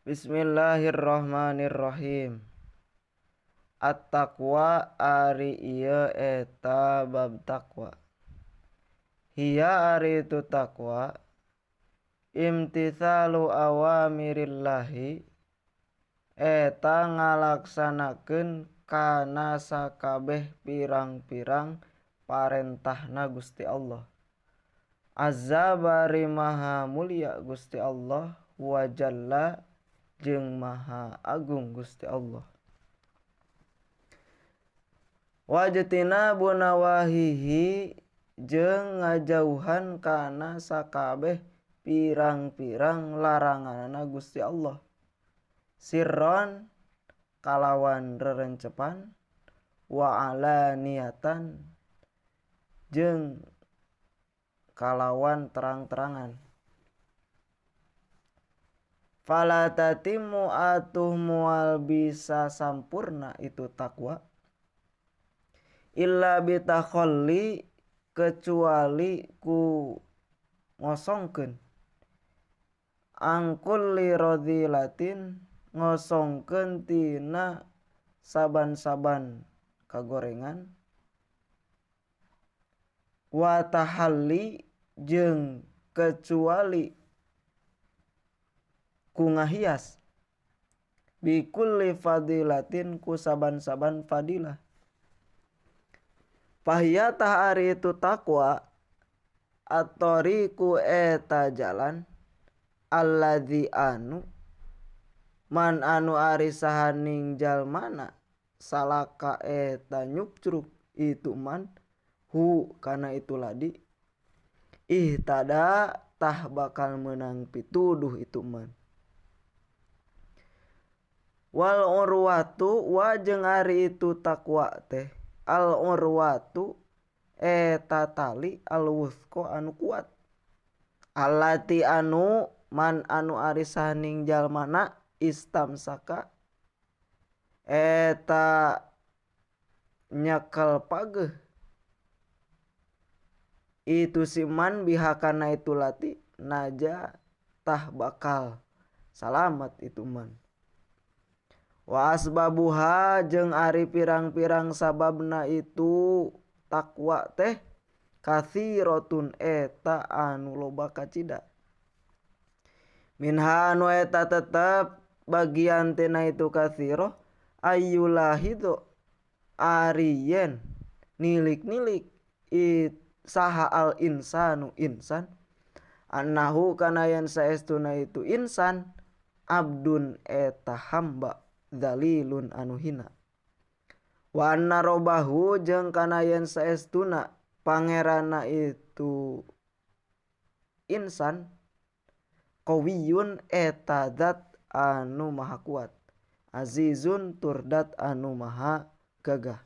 Bismillahirrahmanirrahim. At-taqwa ari ieu eta bab taqwa. Hiya ari itu taqwa imtithalu awamirillahi eta ngalaksanakeun kana sakabeh pirang-pirang parentahna Gusti Allah. Azza bari maha mulia Gusti Allah wa jalla jeung maha agung Gusti Allah. Wajtinabu nawahihi jeung ngajauhan kana sakabeh pirang-pirang laranganana Gusti Allah. Sirron kalawan rerencepan wa alaniyatan jeung kalawan terang-terangan. Fala tatimu atuh mual bisa sampurna itu takwa illa bitakhalli kecuali ku ngosongkeun angkulli radhilatin ngosongkeun tina saban-saban kagorengan wa tahalli jeung kecuali ku ngahias bikulli fadilatin ku saban-saban fadilah. Fahiya tah ari itu takwa at-tariqu eta jalan alladzi anu man anu ari sahaning jalmana salaka eta nyukcruk itu man hu kana itu ladi ihtada tah bakal menang pituduh itu man. Wal urwatu wa jeung ari itu takwa teh al urwatu eta tali al wuthqa anu kuat allati anu man anu ari sahaning jalmana istamsaka eta nyekel pageuh itu si man bihakana itu lati naja tah bakal salamat itu man. Wa asbabuha jeung ari pirang-pirang sababna itu takwa teh katsiratun eta anu loba kacida. Minha anu eta tetep bagian tina itu katsirah ayyulahidu ari yen nilik-nilik saha al insanu insan annahu kana yen saestuna itu insan abdun eta hamba dalilun anu hina. Wa anna robahu jeung kana yen saestuna pangeranna itu insan qawiyun eta zat anu maha kuat azizun tur dat anu maha gagah.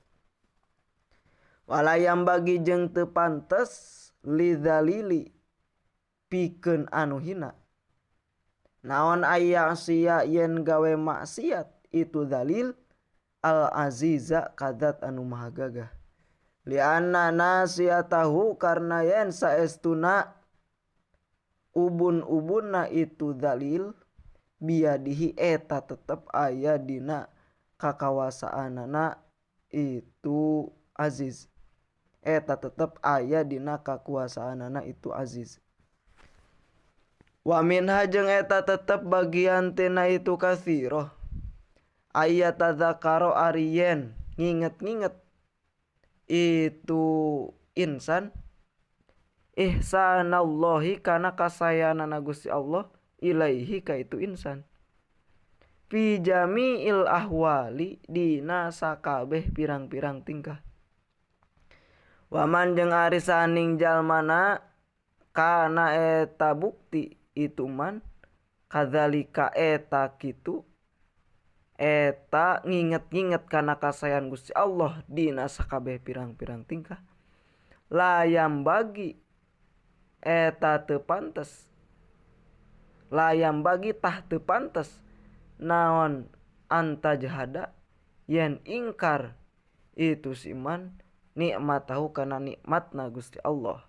Walayam bagi jeung teu pantes lidzalili pikeun anu hina naon aya sia yen gawe maksiat itu dalil al aziza kadat anu maha gagah. Lianna nasiyatahu karena yen saestuna ubun-ubunna itu dalil biadihi eta tetep aya dina kakawasaanana itu aziz eta tetep aya dina kakuasaanana itu aziz. Wa minha jeung eta tetep bagian tina itu katsirah ayat tadzakaro ari yen nginget-nginget itu insan ihsanallahi kana kasayanana Gusti Allah ilaihi ka itu insan fi jami'il ahwali dina sakabeh pirang-pirang tingkah. Waman jeung ari saning jalmana kana eta bukti itu man kadzalika eta kitu eta nginget-nginget kana kasayan Gusti Allah dina sakabeh pirang-pirang tingkah layam bagi eta teu pantes layam bagi tah teu pantes naon anta jahada yen ingkar itu si man nikmatahu kana nikmatna Gusti Allah.